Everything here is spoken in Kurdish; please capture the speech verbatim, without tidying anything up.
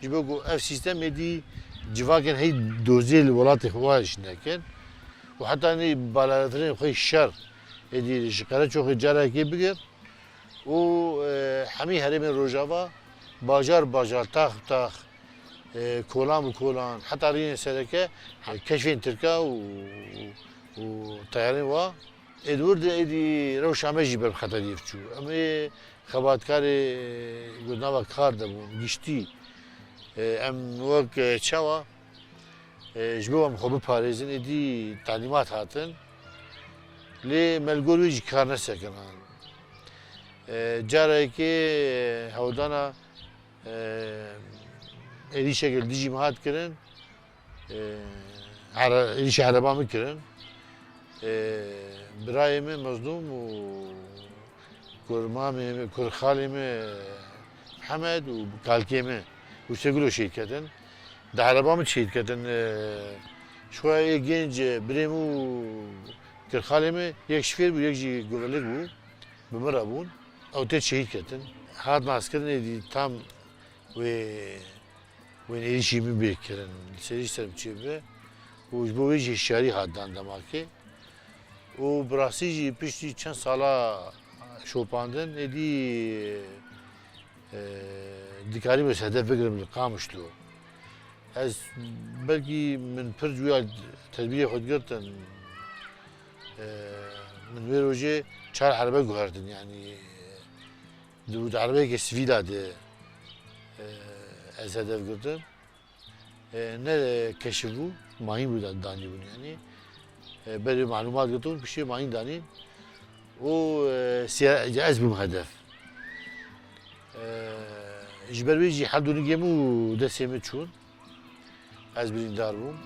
Ji bo ku ev sîstem êdî civakên hey doziyê li welatê xwe jî nekin û heta nî balafirên xwe şer êdî ji Qereçoxê carekê bigir û, e, hemî herêmên Rojava, bajar bajar, tax tax, e, kolan bi kolan, heta rînên sereke, e, keşfên Tirka û, û teyarên wa. Ê di wir de êdî rewşa me jî ber bi xeteriyê çû. Em ê xebatkarê, e, got nava kar de bûn, giştî. E, em wek, e, çawa, e, ji bo em xwe biparêzin, êdî talîmat hatin. Lê me li gor wê jî kar nesekirin. E, carekê, e, hewldana, e, êrîşeke li dijî me hat kirin. E, ere-, êrîşa ereba min kirin. E, birayê min Mezlûm û kurmamê min, kurxalê min Mihemed û kalkê min Hûsegulo şehîd ketin. Di ereba min şehîd ketin. E, ji xwe yê genc, e, birê min û kurxalê min, yek şifêr bû, yek jî guverlik bû. Bi min re bûn. Ew tê şehîd ketin. Hat naskirin êdî tam wê, wê êrîşî min bê kirin. Li ser êrîş ser min çêbibe. Û ji bo wê jî hişyarî hat dan demakê. Û bi rastî jî piştî çend sala şopandin, êdî, e, dikarîm ez hedef bigirim li Qamişlo. Ez belkî min pir cuya tedbîrê xwe digirtin. E, min wê rojê çar erebe guhertin, yanî di, di erebeyeke sivîla de, e, ez hedef girtin. E, ne keşif bû, mayîn bû da-, danî bûn yanî. E, berê malûmat girtin, piştê mayîn danîn. Û, e, siya-, ez bûm hedef. E, ji ber wê jî hevdûnigê min û destê min çûn. Ez birîndar bûm.